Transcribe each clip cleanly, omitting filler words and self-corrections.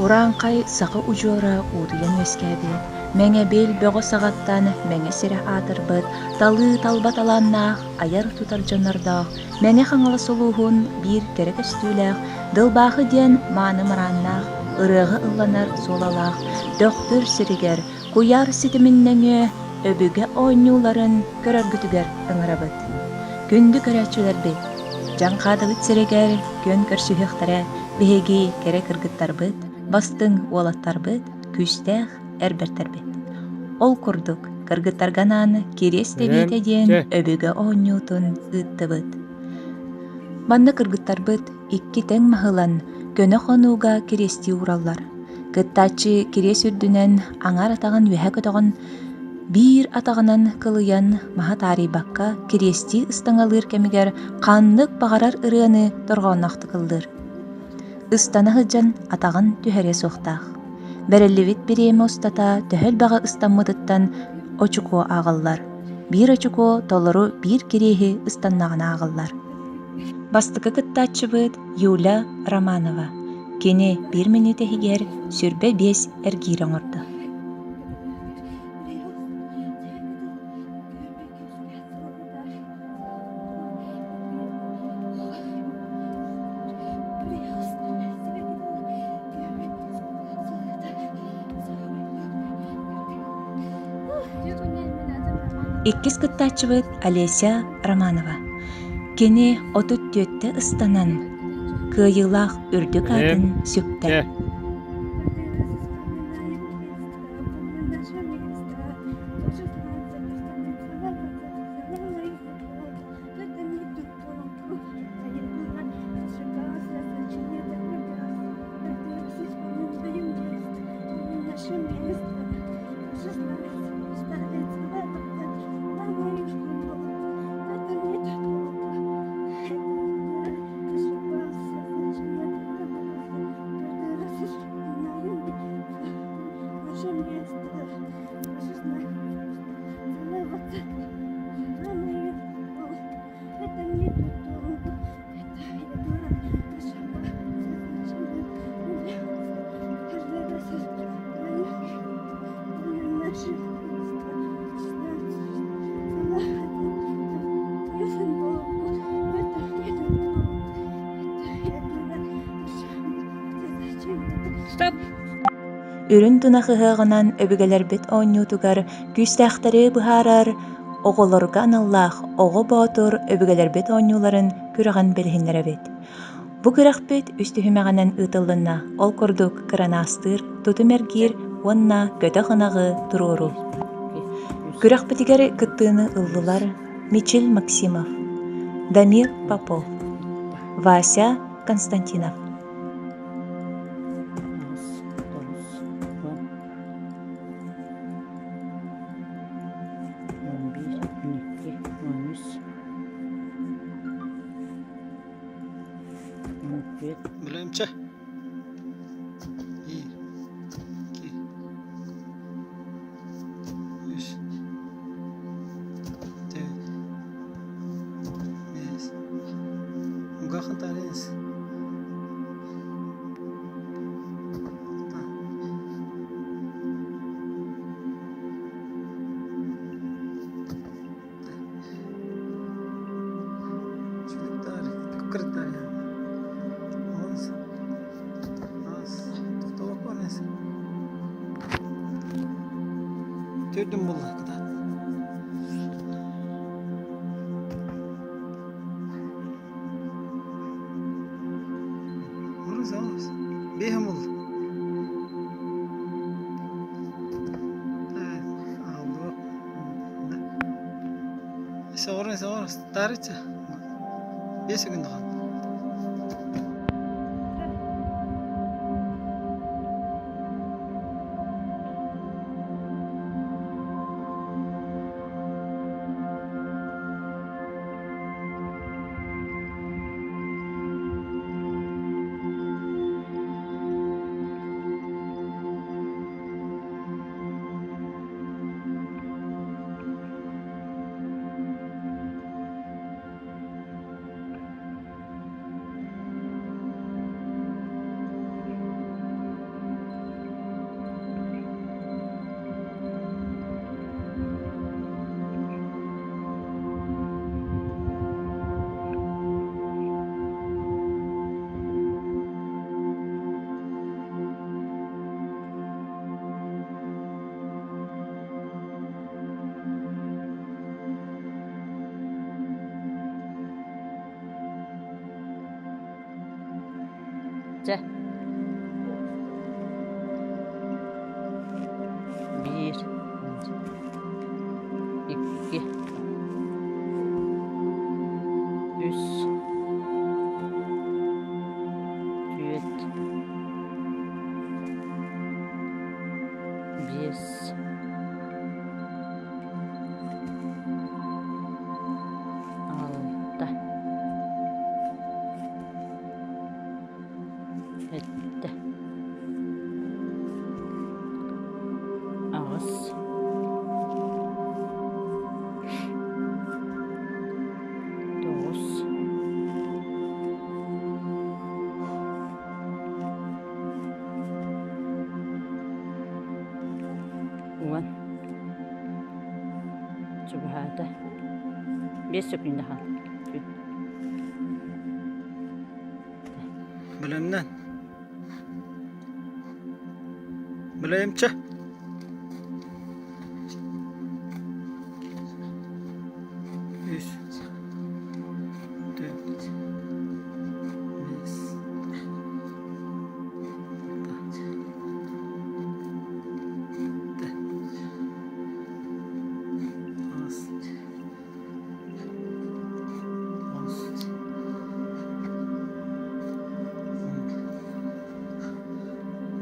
Урааҥхай саха удьуора уутуйан үөскээбит, Мэҥэбил бөҕө саҕаттан Мэҥэ сирэ аатырбыт, талыы талба талааннаах, айар-тутар дьоннордоох Мэҥэ Хаҥалас улууһун биир кэрэ көстүүлээх Дылбаахы диэн мааны мырааннаах, ырыаҕа ылланар суолалаах Төхтүр сиригэр куйаар ситимин нөҥүө өбүгэ оонньууларын көрөргүтүгэр ыҥырабыт. Күндү көрөөччүлэрбит, Дьаҥхаадыбыт сиригэр күөн көрсүһүөхтэрэ биһиги кэрэ кыргыттарбыт, бастыҥ уолаттарбыт, күүстээх эр бэртэрбит. Ол курдук, кыргыттарга анаан Кириэс тэбиитэ диэн өбүгэ оонньуутун ыыттыбыт. Манна кыргыттарбыт икки тэҥ маһылан көнө хонууга кириэстии уураллар. Кыттааччы кириэс үрдүнэн аҥаар атаҕын үөһэ көтөҕөн биир атаҕынан кылыйан маһа таарыйбакка кириэстии ыстаҥалыыр кэмигэр ханнык баҕарар ырыаны дорҕоонноохтук ыллыыр. Ыстана сылдьан атаҕын түһэриэ суохтаах. Бэриллибит бириэмэ устата төһө элбэҕи ыстаммытыттан очукуо ааҕыллар. Биир очукуо толору биир кириэһи ыстаннаҕына ааҕыллар. Бастакы кыттааччыбыт Юля Романова. Кини биир мүнүүтэ иһигэр 25 эргиири оҥордо. Иккис кыттааччыбыт Олеся Романова. Кини 34-тэ ыстанан, кыайыылаах үрдүк аатын сүктэ. Үрүн тунах ыһыаҕынан өбүгэлэрбит оонньуутугар күүстээхтэри быһаарар оҕолорго аналлаах Оҕо Боотур өбүгэлэрбит оонньууларын күрэҕин билиһиннэрэбит. Бу күрэхпит үс түһүмэҕинэн ыытыллынна, ол курдук кыранаастыыр, тутум эргиир уонна көтөх ынаҕы туруоруу. Күрэхпитигэр кыттыыны ыллылар Мичил Максимов, Дамир Попов, Вася Константинов. Билэмчэ. Биир, икки, үс, төрт, биэс. Угахытарес. Төрдүм буолла кытаат. Биэһим буолла. Соҕурун соҕур таарычча 5 секунда хаалла. Чэ Биир Икки Үс Түөрт Биэс Алта Сэттэ Аҕыс Тоҕус Уон Чугаһаата Биэс сөкүүндэ хаалла. Бэлэмнэн. Бэлэмчэ. Үс, төрт, биэс, алта, сэттэ, аҕыс,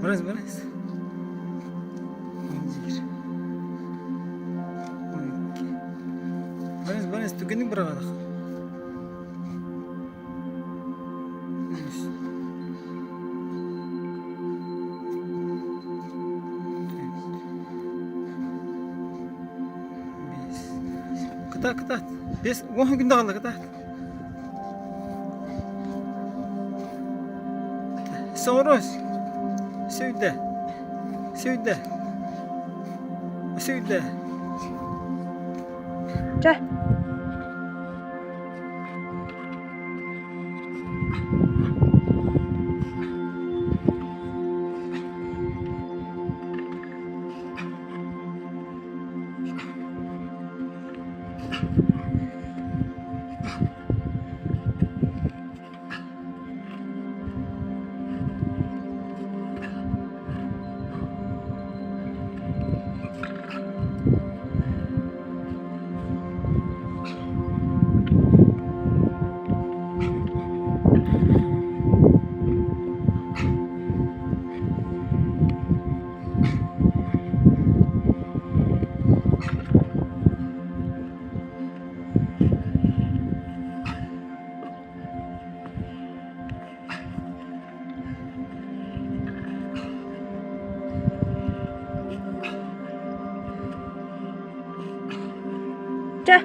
Барыс, барыс. 11. 12. Барыс, барыс, түгэнник быраҕадах. Үс. Төрт. Биэс. Кытаат, кытаат. Биэс, уон күн даҕалла, кытаат. Соҕуруос. Сүйдэ. Сүйдэ. Сүйдэ. Чэ. Чэ.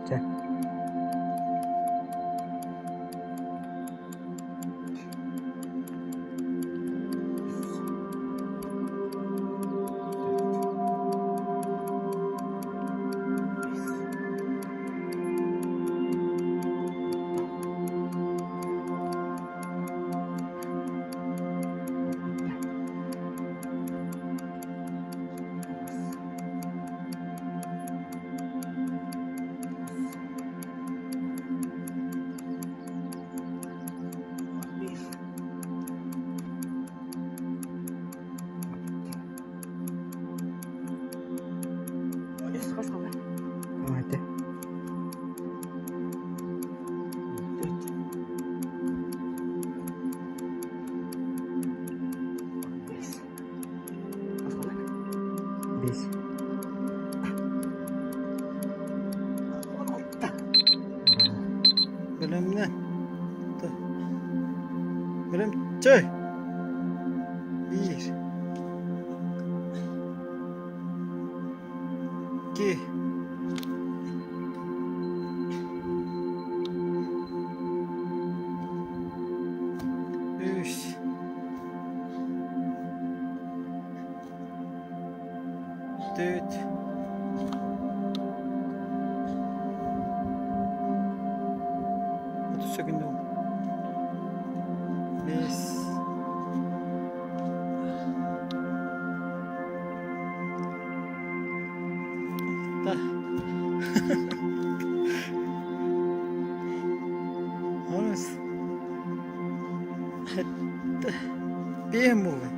Чэ. Давайте. Биэс. Бэлэмнэн. Бэлэм чэй. Биир. Икки. Үс. Төрт. 30 секунда oldu. Бес. Алта. Аҕыс. Сэттэ. Биэһин буолла.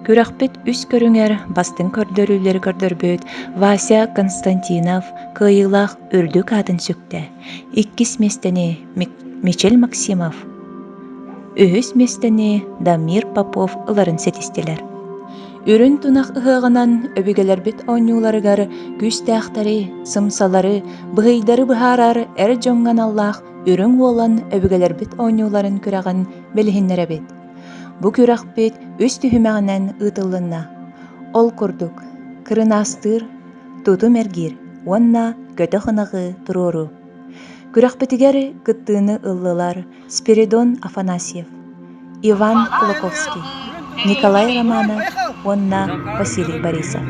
Күрэхпит үс көрүҥэр бастыҥ көрдөрүүлэри көрдөрбүт Вася Константинов кыайыылаах үрдүк аатын сүктэ. Иккис миэстэни Мичил Максимов, үһүс миэстэни Дамир Попов ыларын ситистилэр. Үрүн тунах ыһыаҕынан өбүгэлэрбит оонньууларыгар күүстээхтэри, сымсалары, быһыйдары быһаарар эр дьоҥҥо аналлаах Үрүҥ Уолан өбүгэлэрбит оонньууларын күрэҕин билиһиннэрэбит. Бу күрэхпит үс түһүмэҕинэн ыытыллынна. Ол курдук, кырынаастыыр, тутум эргиир уонна көтөх ынаҕы туруоруу. Күрэхпитигэр кыттыыны ыллылар Спиридон Афанасьев, Иван Кулаковский, Николай Романов уонна Василий Борисов.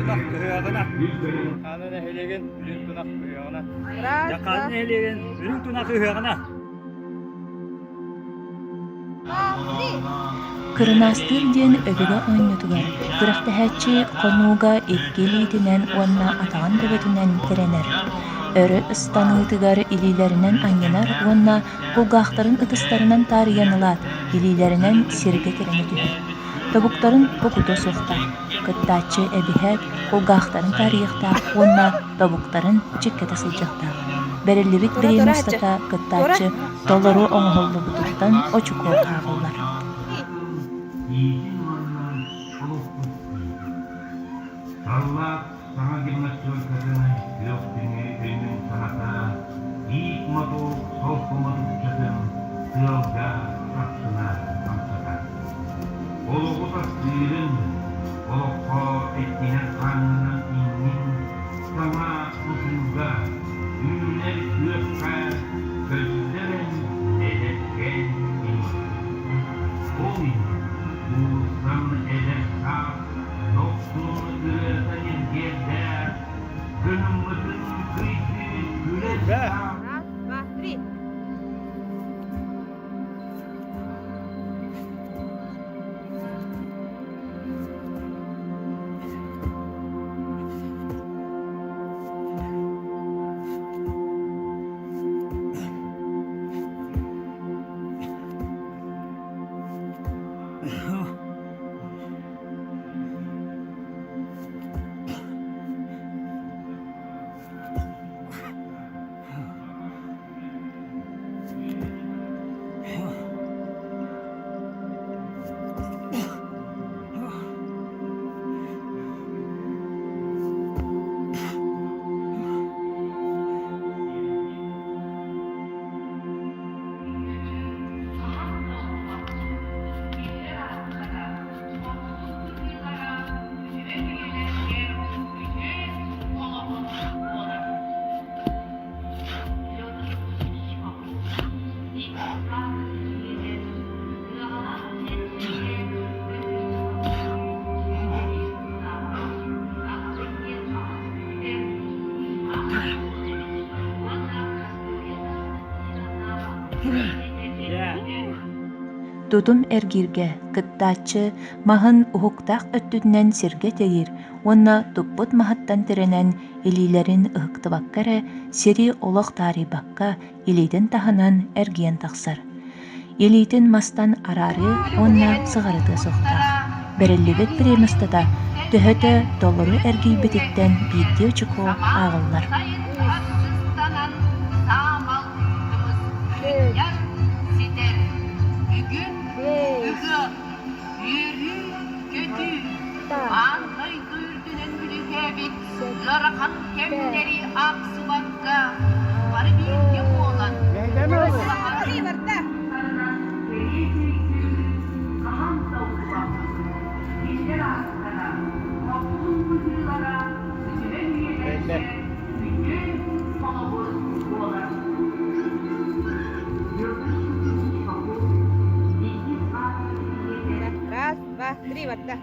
Кырынаастыыр диэн өбүгэ оонньуутугар күрэхтэһээччи хонууга икки илиитинэн уонна атаҕын төбөтүнэн тирэнэр, өрө ыстаныытыгар илиилэринэн анньынар уонна кулгаахтарын ытыстарынан таарыйан ылаат, илиилэринэн сиргэ тирэнэ түһэр. Тобуктарын букутуо суохтаах, кыттааччы эбиһээт кулгаахтарын таарыйыахтаах уонна тобуктарын чиккэтэ сылдьыахтаах. Бэриллибит бириэмэ устата кыттааччы толору оҥоһуллубутуттан очукуо ааҕыллар. Саҥа гимнастеркатын күөх күнү өҥүн саната, иик мотуок солко мутукчатын тыалга сарсына хамсата. Олоҕу таптыырын, олоххо эккинэн-хааҥҥынан иҥнин, саҥа тутууга, үүнэр күөххэ көрдөрөн эдэркээн иҥ. Ол иһин уулуссам эдэр саас Дохсун ырыата ньиргиэрдээх, кыһыммытын кыйдыы күлэн Раз, два, три. Тутум эргииргэ кыттааччы маһын уһуктаах өттүнэн сиргэ тэйир уонна туппут маһыттан тирэнэн илиилэрин ыһыктыбакка эрэ сири олох таарыйбакка илиитин таһынан эргийэн тахсар. Илиитин мастан араарыа уонна сыҕарытыа суохтаах. Бэриллибит бириэмэ устата төһөтө толору эргийбититтэн биирдии очукуо ааҕыллар. Ыарахан кэмнэри аахсыбакка бары бииргэ буолан Раз, два, три, барда.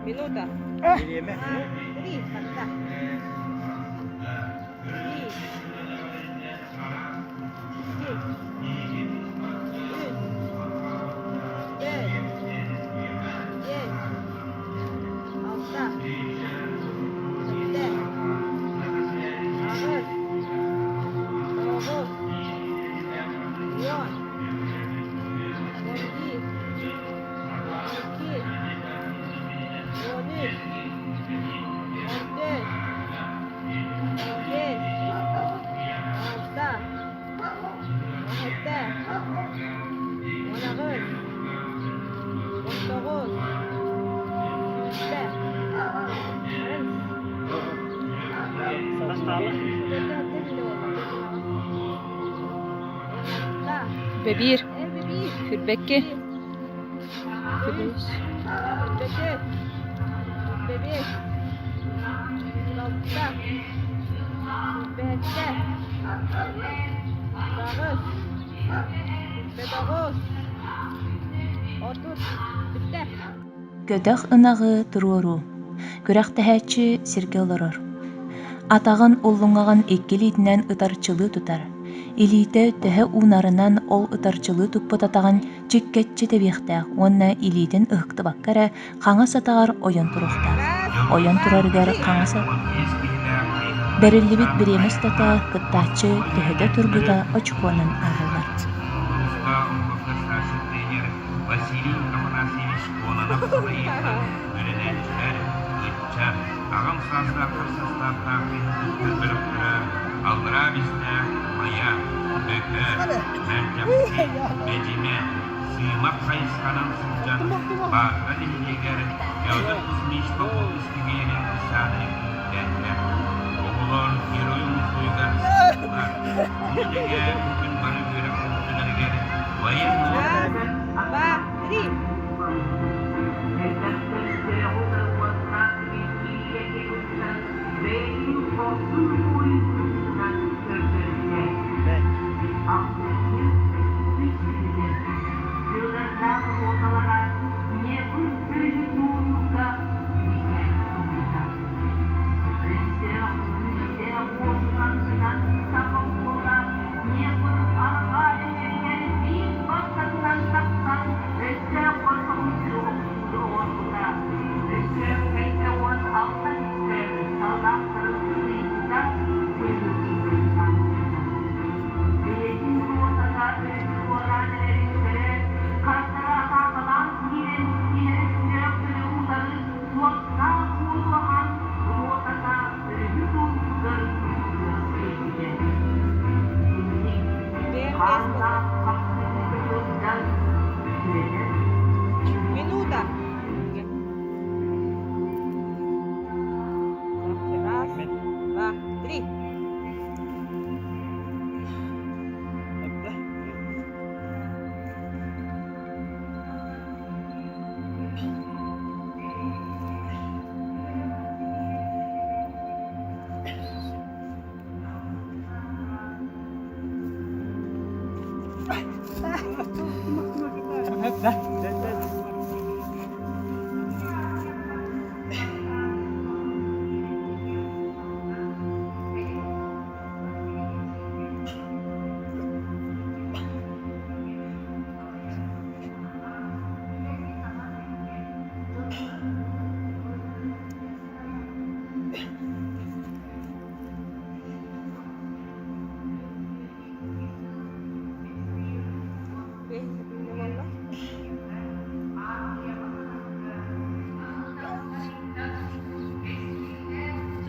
Минута. Бириэмэ. Три, барда. Три. Икки. Үс. Төрт. Биэс. Алта. Сэттэ. Аҕыс. Тоҕус. Уон. 11. 12. 13. 14. 15. Алта. 17. 18. 19. Бүттэ. Бэбиир, Хүрбэкки, Көтөх ынаҕы туруоруу. Күрэхтэһээччи сиргэ олорор. Атаҕын уллуҥаҕын икки илиитинэн ытарчылыы тутар. Илиитэ төһө уунарынан ол ытарчылыы туппут атаҕын чиккэччи тэбиэхтээх уонна илиитин ыһыктыбакка эрэ хаҥас атаҕар ойон туруохтаах. Ойон турарыгар хаҥас Бэриллибит бириэмэ устата кыттааччы төһөтө турбута очукуонан ааҕыллар. Василий Афанасьевич Кононов салайыытынан үөрэнээччилэр, ыччат, аҕам саастаахтар састааптаах институттар бөлөхтөрө Аллараа Бэстээх, Майа, Бөкө, Мэлдьэхси, Бэдьимэ, Сыымах хайысханан сылдьан Баатара нэһилиэгэр Петр Кузьмич Попов искибиэрин десанын түмүктээтилэр. Оҕолор Герой мусуойугар сырыттылар. Ону тэҥэ бу күн бары үөрэх тэрилтэлэригэр военнай Раз, два, три.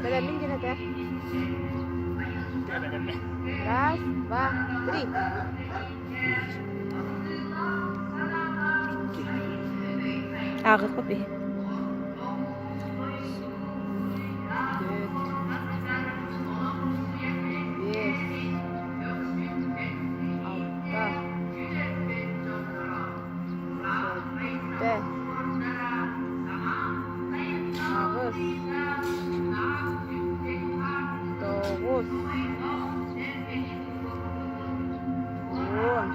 Бэлэммин диэн этэ. Раз, два, три. Ааҕыахпыт биһи. Түөрт, биэс, алта, сэттэ, аҕыс, тоҕус, уон,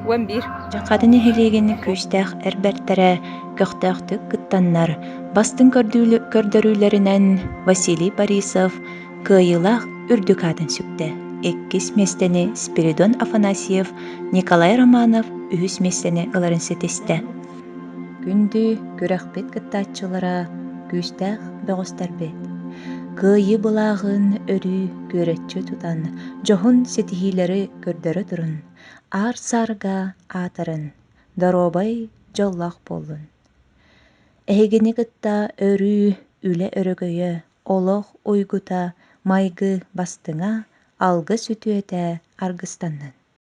11. Дьаххатын нэһилиэгин күүстээх эр бэртэрэ көхтөөхтүк кыттаннар, бастыҥ көрдөрүүлэринэн Василий Борисов кыайыылаах үрдүк аатын сүктэ. Иккис миэстэни Спиридон Афанасьев, Николай Романов үһүс миэстэни ыларын ситистэ. Күндү күрэхпит кыттааччылара күүстээх бөҕөстөрбүт. Кыайыы былааҕын өрүү күөрэччи тутан, дьоһун ситиһиилэри көрдөрө турун, аар-саарга аатырын, доруобай, дьоллоох буоллун. Эһигини кытта өрүү үлэ өрөгөйө, олох уйгута, майгы бастыҥа, алгыс үтүөтэ аргыстаннын.